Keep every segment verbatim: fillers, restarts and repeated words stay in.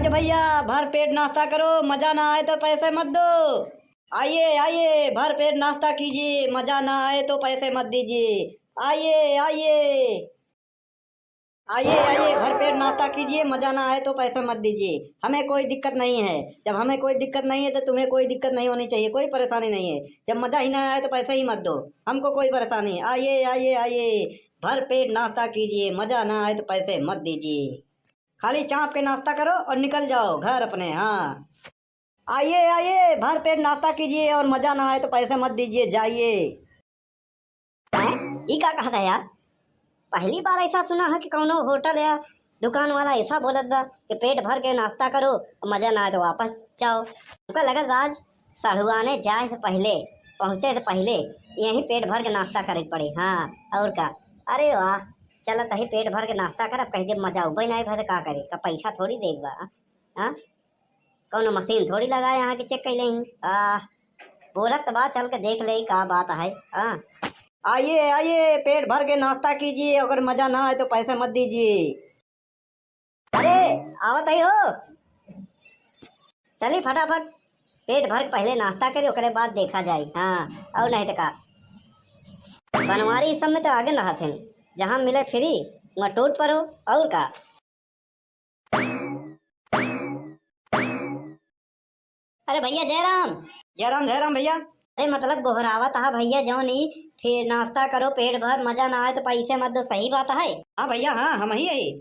भैया, भर पेट नाश्ता करो, मजा ना आए तो पैसे मत दो। आइए, आइए, भर पेट नाश्ता कीजिए, मजा ना आए तो पैसे मत दीजिए। आइए, आइए, आइए, आइए, भर पेट नाश्ता कीजिए, मजा ना आए तो पैसे मत दीजिए। हमें कोई दिक्कत नहीं है। जब हमें कोई दिक्कत नहीं है, तो तुम्हें कोई दिक्कत नहीं होनी चाहिए, कोई परेशानी नहीं है। जब मजा ही ना आए, तो पैसे ही मत दो, हमको कोई परेशानी। आइए, आइए, आइए, भर पेट नाश्ता कीजिए, मजा ना आए तो पैसे मत दीजिए। खाली चाँप के नाश्ता करो और निकल जाओ घर अपने। हाँ, आइए, आइए, भर पेट नाश्ता कीजिए और मजा ना आए तो पैसे मत दीजिए, जाइए। हैं? ई का कहत है यार? पहली बार ऐसा सुना है कि कौनो होटल या दुकान वाला ऐसा बोलत बा कि पेट भर के नाश्ता करो, मजा ना आए तो वापस जाओ। हमका लगत बा आज सढ़ुआने जाए से पहले, पहुँचे से पहले यहीं पेट भर के नाश्ता करे के पड़े। हाँ, और का? अरे वाह, चलत ही पेट भर के नाश्ता करब, कह दे मजा उबे ना आए, भर का करे, का पैसा थोड़ी देख बा। हाँ, कौनो मशीन थोड़ी लगाए यहाँ के चेक कैले ही। आ, बोलत बा, चल के देख ले का बात है। हाँ, आइए, आइए, पेट भर के नाश्ता कीजिए, अगर मजा ना आए तो पैसे मत दीजिए। अरे, आवत ही हो, चली फटाफट, पेट भर के पहले नाश्ता करी, ओकरे बाद देखा जाए। हाँ, और नहीं तो का, बनवारी सब में तो आगे रहत हैं, जहाँ मिले फ्री वहाँ टूट पड़ो, और का। अरे भैया जयराम। जयराम, जयराम भैया। अरे मतलब गोहरावत हा भैया, जौन ई फिर नाश्ता करो पेट भर, मजा ना आए तो पैसे मत दो, सही बात है? हाँ भैया, हाँ, हम ही है।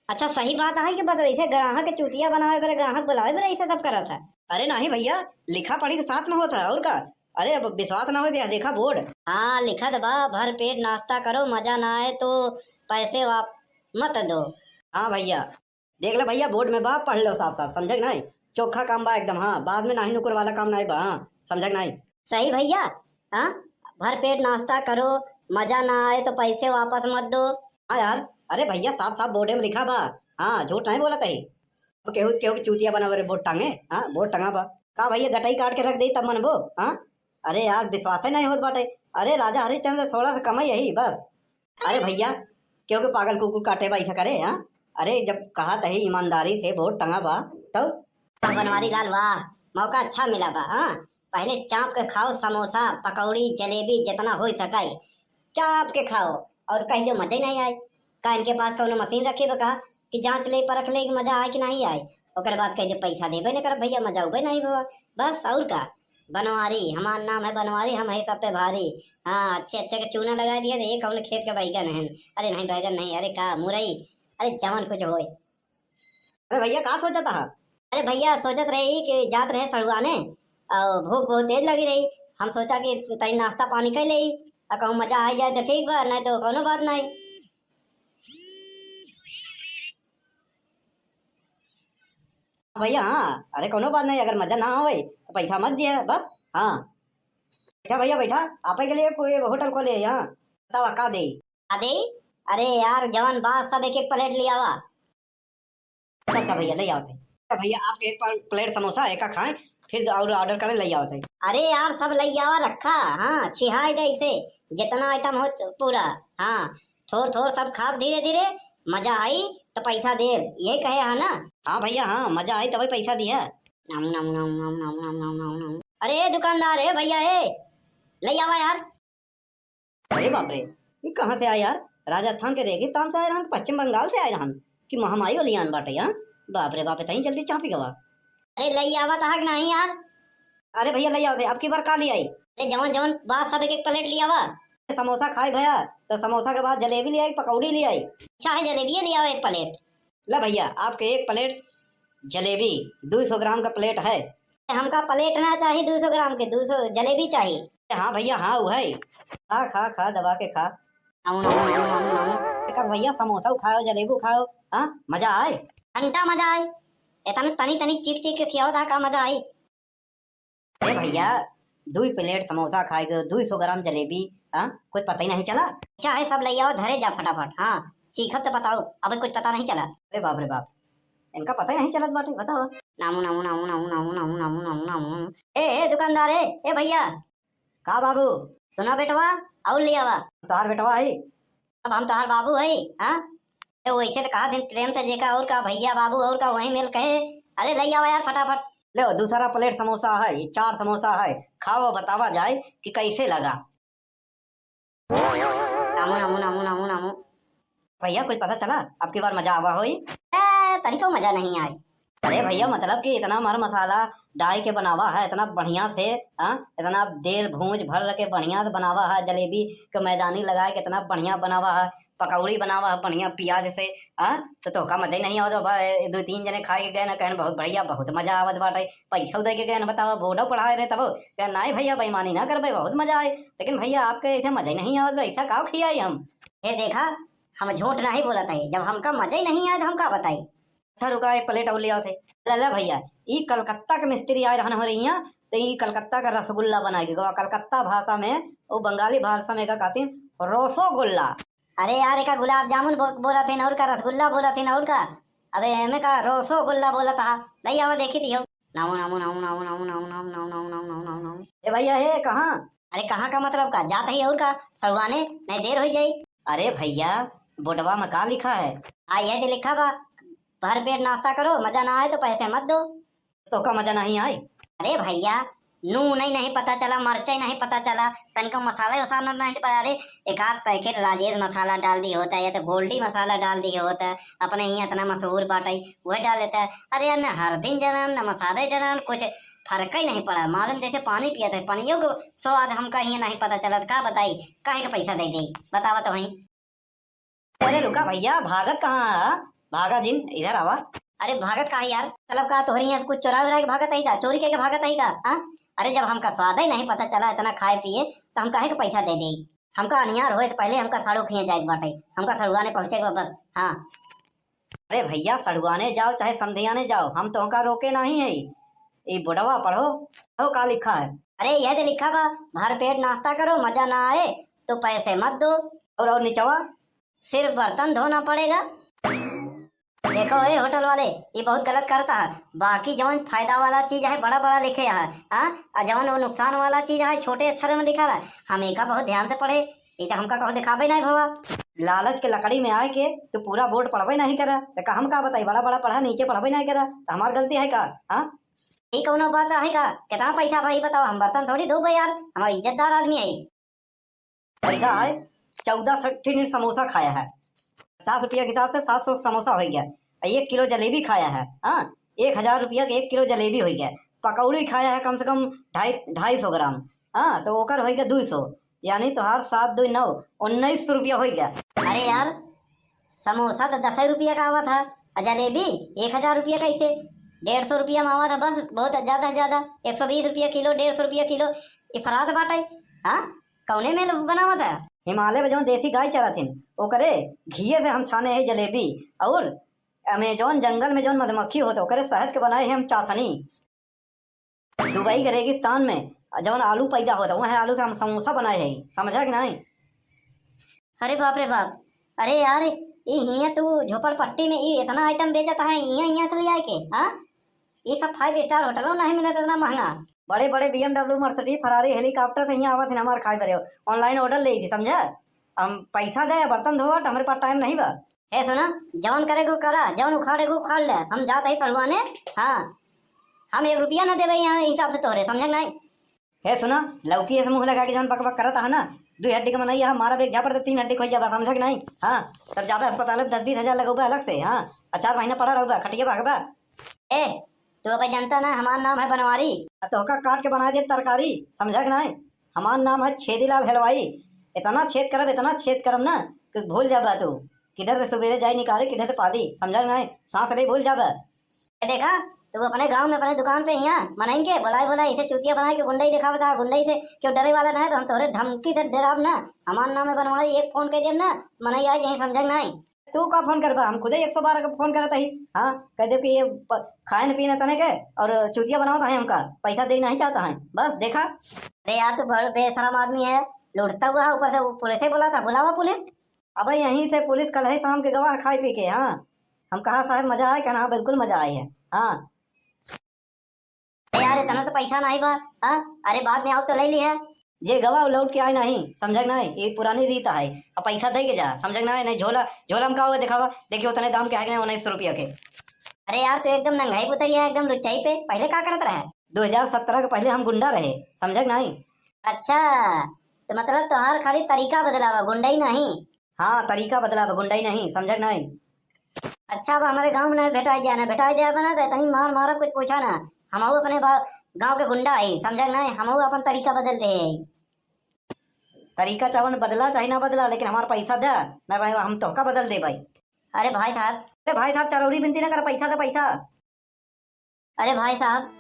अच्छा, सही बात है कि बस ऐसे ग्राहक के चूतिया बनावे पर ग्राहक बुलावे पर ऐसे सब करत है। अरे नहीं भैया, लिखा पढ़ी के साथ में होता है और का। अरे अब विश्वास ना हो तो देखा बोर्ड। हाँ, लिखत बा भर पेट नाश्ता करो, मजा ना आए तो पैसे वाप मत दो। हाँ भैया, देख ले भैया, बोर्ड में बा, पढ़ लो साफ साफ, समझे कि नहीं? चोखा काम बा एकदम। हाँ, बाद में नाही नुकुर वाला काम नहीं बा। हाँ, समझे कि नहीं? सही भैया। हाँ, भर पेट नाश्ता करो, मजा ना आए तो पैसे वापस मत दो। हाँ यार, अरे भैया, साफ साफ बोर्डे में लिखा बा। हाँ, झूठ नहीं बोलत है। अब केहू केहू के चूतिया बनावे रे बोर्ड टांगे। हाँ, बोर्ड टंगा बा। का भैया, गटई काट के रख दे तब मनबो? हाँ, अरे यार, विश्वास ही नहीं होत बाटे। अरे राजा हरिश्चंद्र, थोड़ा सा कम ही यही बस। अरे भैया, क्यों के पागल कुकुर काटे बा ऐसा करे, हाँ? अरे जब कहा तही ईमानदारी से बोर्ड टंगा बा, तब? वाह बनवारी लाल वाह, मौका अच्छा मिला बा, हाँ? पहले चाप के खाओ समोसा, पकौड़ी, जलेबी जितना हो सके, चाप के खाओ और कह दो मजा ही नहीं आए। का इनके पास कौनो मशीन रखे बा का कि जांच ले परख ले कि मजा आए कि नहीं आए, ओकर बाद कह दे पैसा देबे न करब भैया, मजा उबे नहीं बा। बस और का। बनवारी, हमार नाम है बनवारी, हम है सब पे भारी। हाँ, अच्छे अच्छे के चूना लगा दिया, ये कौन खेत के बैगन है? अरे नहीं, बैगन नहीं, अरे का, मुरई, अरे जवन कुछ होए। अरे भैया, का सोचत हा? अरे भैया, सोचत रही कि जात रहे सड़ुआने, और भूख बहुत तेज लगी रही, हम सोचा कि तनी नाश्ता पानी कर ले, और कहूँ मजा आ जाए तो ठीक बा, नहीं तो कोनो बात नहीं। भैया, हाँ, अरे कोनो बात नहीं, अगर मजा ना आवे तो पैसा मत दिया बस। हाँ, बैठा भैया, बैठा, आपे के लिए कोई होटल खोले यहाँ, बतावा का दे? का दे? अरे यार, जवन बा सब एक एक प्लेट ले आवा। अच्छा, अच्छा भैया, ले आवत है। अच्छा भैया, आपके एक प्लेट समोसा एका खाएं, फिर और ऑर्डर करें, ले आवत है। अरे यार, सब ले आवा, रखा, हाँ, छिहाई दे इसे, जितना आइटम हो पूरा। हाँ, थोड़ थोड़ सब खाब धीरे धीरे, मजा आई तो पैसा देब, यही कहे है ना? हाँ भैया, हाँ, मजा आई तभी पैसा दिया। नम, नम, नम। अरे दुकानदार, ए भैया, ए, ले आवा यार। अरे बाप रे, ये कहाँ से आए यार? राजस्थान के रेगिस्तान से आए रहन, पश्चिम बंगाल से आए रहन कि महामारी वाली आन बाटे यहाँ। बाप रे बाप, इतनी जल्दी चापी गवा। अरे ले आवा तो हक नहीं यार। अरे भैया ले आओ थे, अब की बार का ले आई? अरे जवन जवन बात सब एक एक प्लेट ले आवा। समोसा खाए भैया, तो समोसा के बाद जलेबी ले आई, पकौड़ी ले आई। अच्छा है, जलेबिये ले आओ एक प्लेट। ला भैया, आपके एक प्लेट जलेबी, दो सौ ग्राम का प्लेट है। हमका प्लेट ना चाही दो सौ ग्राम के, दो सौ जलेबी चाही। हाँ भैया, हाँ, वो है। खा, खा, खा, दबा के खा। आऊ, आऊ, आऊ, आऊ, आऊ। एक आध भैया समोसा खाओ, जलेबी खाओ, हाँ, मजा आए। घंटा मजा आए। इतने तनी तनी चीख चीख के खियाओ था, का मजा आई? अरे भैया, दो प्लेट समोसा खाए गए, दो सौ ग्राम जलेबी, हाँ, कुछ पता ही नहीं चला। अच्छा है, सब ले आओ, धरे जा फटाफट। हाँ, चीखत तो बताओ, अब कुछ पता नहीं चला। अरे बाप रे बाप, इनका पता ही नहीं चलत बाटे, बताओ। नामू, नामू, नामू। ए, ए, दुकानदार, ए, ए भैया। का बाबू? सुना बेटवा, और ले आवा। तोहार बेटवा है? अब हम तोहार बाबू है, हाँ? तो वैसे तो कहा दिन प्रेम से जेका और का भैया बाबू और का वही मिल कहे, अरे ले आवा यार फटाफट। ले दूसरा प्लेट समोसा है, ये चार समोसा है, खाओ बतावा जाए कि कैसे लगा। नामू, नामू, नामू, नामू, नामू। भैया कुछ पता चला, अब की बार मजा आवा होई? ए, तनिको मजा नहीं आए। अरे भैया, मतलब कि इतना मर मसाला डाल के बनावा है, इतना बढ़िया से, हाँ, इतना देर भूंज भर के बढ़िया से बनावा है, जलेबी के मैदानी लगाए के इतना बढ़िया बनावा है, पकौड़ी बनावा है बढ़िया प्याज से, हाँ, तो तोहका मजा ही नहीं आवत बा। ए, दो तीन जने खाए के गए ना, कहन बहुत बढ़िया, बहुत मजा आवत बाटे, पैसा दे के गए ना, बतावा, बोर्डो पढ़ाए रहे तबो, कहे, "नहीं भैया, बेईमानी ना करबे, बहुत मजा आए।" लेकिन भैया, आपके ऐसे मजा ही नहीं आवत बा, ऐसा का खियाई हम? ये देखा, हम झूठ नहीं बोलत है, जब हमका मजा ही नहीं आए तो हम का बताई? अच्छा रुका, एक प्लेट और ले आओ थे। ला, ला भैया, ई कलकत्ता के मिस्त्री आए रहन हो रही हैं, तो ई कलकत्ता का रसगुल्ला बनाए के गवा। कलकत्ता भाषा में, वो बंगाली भाषा में का कहती हैं, रसोगुल्ला। अरे यार, एका गुलाब जामुन बो-, बोलत हैं और का रसगुल्ला बोलत हैं और का? अबे एमे का रसोगुल्ला बोलत हा? लई आवा देखी दियो। नामू, नामू, नामू। ए भैया, हे कहाँ? अरे कहाँ का मतलब का? जात ही और का? सड़ुआने, नहीं देर हो जाई। अरे भैया, बोर्डवा में का लिखा है? आ, यह तो लिखा बा, भर पेट नाश्ता करो, मजा ना आए तो पैसे मत दो। तोहका मजा नहीं आए? अरे भैया, नून ही नहीं पता चला, मरचा ही नहीं पता चला, तनिको मसाला उसाला नहीं पता। अरे एक आध पैकेट राजेश मसाला डाल दी होता है, या तो गोल्डी मसाला डाल दी होता है, अपने ही इतना मशहूर बाटे, वह डाल देता है। अरे यार, न हरदी डरान, न मसाला डरान, कुछ फर्क ही नहीं पड़ा। मालूम जैसे पानी पियत है, पानियों को स्वाद हमका ही नहीं पता चलत। का बताई, काहे के पैसा दे दे, बतावा तो वहीं। अरे रुका भैया, भागत कहाँ है? भागा जिन, इधर आवा। अरे भागत का है यार? मतलब का तोहरे यहाँ से कुछ चोरा उरा के भागत है का? चोरी करके भागत है का? हाँ? अरे जब हमका स्वाद ही नहीं पता चला इतना खाए पिए, तो हम काहे के पैसा दे दे? हमका अनियार होए से पहले हमका साढ़ू खिया जाए के बाटे, हमका सड़ुआने पहुँचे के बा बस। हाँ। अरे भैया, सड़ुआने जाओ चाहे समधियाने जाओ, हम तोहका रोके नहीं है। ई बोर्डवा पढ़ो, पढ़ो का लिखा है। अरे यह तो लिखा बा, भर पेट नाश्ता करो, मजा ना आए तो पैसे मत दो। और, और निचवा? सिर्फ बर्तन धोना पड़ेगा। देखो ए होटल वाले, ये बहुत गलत करता है। बाकी जौन फायदा वाला चीज है, बड़ा बड़ा लिखे है, हाँ? आ जौन वो नुकसान वाला चीज है, छोटे अक्षर में लिखा है। हम एका बहुत ध्यान से पढ़े, ये तो हमका कहूँ दिखावे नहीं भवा। लालच के लकड़ी में आए के तू पूरा बोर्ड पढ़बे नहीं करा, तो का हम का बताई, बड़ा बड़ा पढ़ा, नीचे पढ़बे नहीं करा, तो हमार गलती है का? हाँ, ये कौनो बात है का? कितना पैसा भाई बताओ, हम बर्तन थोड़ी धोबे यार, हम इज्जतदार आदमी है। पैसा है, चौदह सौ ठी समोसा खाया है, पचास रुपया के हिसाब से सात सौ समोसा हो गया, और एक किलो जलेबी खाया है। हाँ, एक हजार रुपया के एक किलो जलेबी हो गया, पकौड़ी खाया है कम से कम ढाई, ढाई सौ ग्राम। हाँ, तो ओकर हो गया दो सौ, यानी तोहार सात दो नौ, उन्नीस सौ रुपया हो गया। अरे यार, समोसा तो दस रुपया का आवा था, और जलेबी एक हजार रुपया कैसे? डेढ़ सौ रुपया में आवा था बस, बहुत ज्यादा से ज्यादा एक सौ बीस रुपया किलो, डेढ़ सौ रुपया किलो। इफरात बाटे। हाँ, कौने में लोग बनावा था? हिमालय में जौन देसी गाय चरत हिन, ओकरे घिये से हम छाने है जलेबी, और अमेजोन जंगल में जौन मधुमक्खी होत, ओकरे शहद के बनाए है हम चाशनी। दुबई के रेगिस्तान में जौन आलू पैदा होत, वह आलू से हम समोसा बनाए है, समझा कि नहीं? अरे बाप रे बाप, अरे यार, ई हियाँ तू झोपड़पट्टी में ई इतना आइटम बेचत है, हियाँ, हियाँ के ले आए के, हाँ? ई सब फाइव स्टार होटलों नहीं मिलत इतना महंगा। बड़े बड़े B M W, Mercedes, Ferrari, helicopter से हियाँ आवत हैं हमार खाए बरे, ऑनलाइन ऑर्डर ले थी, समझा? हम पैसा दे, बर्तन धोवत, हमरे पास टाइम नहीं बा। ए सुना, जौन करे को करा, जौन उखाड़े को उखाड़ ले, हम जात ही सड़ुआने। हाँ, हम एक रुपया ना देबे यहाँ हिसाब से तोहरे, समझे नहीं? हे सुना, लौकी ऐसे मुंह लगा के जौन बक बक करत है ना, दुई हड्डी के मनई है, मारा बेग झापड़ दे, तीन हड्डी खोई जाबा, समझा कि नहीं? हाँ, तब जाबे अस्पताल में दस बीस हजार लगौबे अलग से। हाँ, और चार महीना पड़ा रहबा, खटिया भागबा। ए, तू अबे जनता ना, हमार नाम है बनवारी। आ तोहका काट के बना देब तरकारी, समझा कि नहीं? हमार नाम है छेदीलाल हलवाई। इतना छेद करब, इतना छेद करब ना कि भूल जाबा तू, किधर से सुबेरे जाई निकारे, किधर से पादी, समझा कि नहीं? सांस ले भूल जाबा। ए देखा, तू अपने गांव में अपने दुकान पे हियाँ मनई के बोलाए बोलाए, इसे चूतिया बनाए के गुंडई दिखावत हा, गुंडई से क्यों डरे वाला ना है, तो हम तोहरे धमकी से डराब ना। हमार नाम है बनवारी, एक फोन कर देब ना, मनई आए यहीं, समझा कि नहीं? तू का फोन करबा? हम खुदे एक सौ बारह का फोन करत हई। हाँ, कह देब कि ये प-, खाए न पीए न तने के और चूतिया बनावत है हमका, पैसा दे नहीं चाहता है। बस देखा। अरे यार, तू बड़ बेशरम आदमी है, लूटता हुआ है, ऊपर से वो पुलिस से बोला था, बुलावा पुलिस। अबे यहीं से पुलिस कल है शाम के गवा है खाए पी के। हाँ, हम कहा साहब मजा आए, कहना हाँ बिल्कुल मजा आई है। हाँ। अरे यार, इतना तो पैसा नहीं बा। हाँ? अरे बाद में आओ तो ले ली है। जे गवा, उ लौट के आए नहीं, समझा कि नहीं? ये पुरानी रीत है। अब पैसा दे के जा, समझा कि नहीं? नहीं झोला, झोला में का हुआ, दिखावा, देखिए, उतने दाम के है कि नहीं, उन्नीस सौ रुपया के। अरे यार, तू एकदम नंगाई पे उतरी है, एकदम लुच्चाई पे। पहले का करत रहे? दो हज़ार सत्रह के पहले हम गुंडा रहे, समझा कि नहीं? अच्छा, तो मतलब तोहार खाली तरीका बदलावा, गुंडई नहीं? हाँ, तरीका बदलावा, गुंडई नहीं, समझा कि नहीं? अच्छा, अब हमारे गाँव में ना भेटाई जाए, ना भेटाई दे बना, तो इतनी मार मारब, कुछ पूछा ना। हमहू अपने बा-, गाँव के गुंडा है, समझा कि नहीं? हमहू अपन तरीका बदल दे है। तरीका चाहे बदला चाहे ना बदला, लेकिन हमार पैसा दे, ना भाई, हम तोहका बदल दे भाई। अरे भाई साहब। अरे भाई साहब, चरौरी बिनती ना कर, पैसा दे, पैसा। अरे भाई साहब,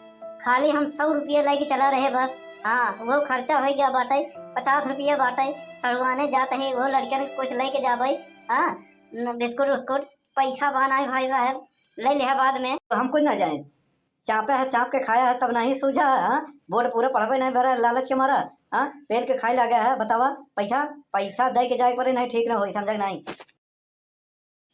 खाली हम सौ रुपया लेके चला रहे बस। हाँ, वो खर्चा हो गया बाटे, पचास रुपया बाटे, सड़ुआने जात है, वो लड़कन के कुछ लेके जाबे। हाँ, न-, बिस्कुट उस्कुट, पैसा बा नाहीं भाई साहब, ले लिहा बाद में। तो हम कुछ ना जाने, चापे है, चाप के खाया है, तब नहीं सूझा है, हाँ? बोर्ड पूरा पढ़बे नहीं भरा, लालच के मारा, हाँ? पेल के खाए लागे है, बतावा, पैसा, पैसा दे के जाए के पड़े, नहीं ठीक ना होई, समझा कि नहीं?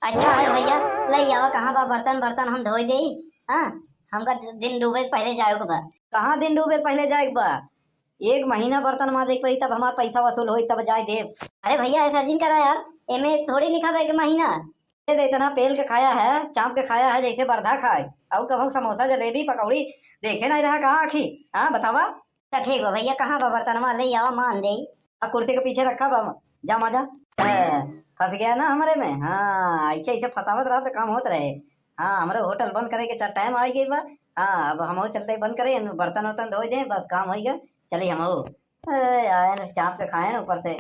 अच्छा है भैया, ले आवा, कहाँ बा बर्तन, बर्तन हम धोई देई, हाँ? हमका दिन डूबे से पहले जाए के बा। कहाँ दिन डूबे से पहले जाए के बा? एक महीना बर्तन माजे के पड़ी, तब हमार पैसा वसूल होई, तब जाए देब। अरे भैया, ऐसा जिन करा यार, एमे थोड़ी लिखा बा एक महीना। ये दे, इतना पेल के खाया है, चाप के खाया है, जैसे बरधा खाए। और कभो समोसा, जलेबी, पकौड़ी देखे नहीं रहा, कहाँ आखी? हाँ, बतावा। तो ठीक बा भैया, कहाँ बा बर्तनवा, ले आवा, मान देई। आ, कुर्सी के पीछे रखा बा, जा माजा। ए, फंस गया ना हमरे में। हाँ, ऐसे, ऐसे फंसावत रहा तो काम होत रहे। हाँ, हमरे होटल बंद करे के चा-, टाइम आ गई बा। हाँ, अब हमहू चलते बंद करे, बर्तन वर्तन धोई दे, बस काम हो गया, चली हमहू। ए, आए न चाप के खाए न ऊपर से।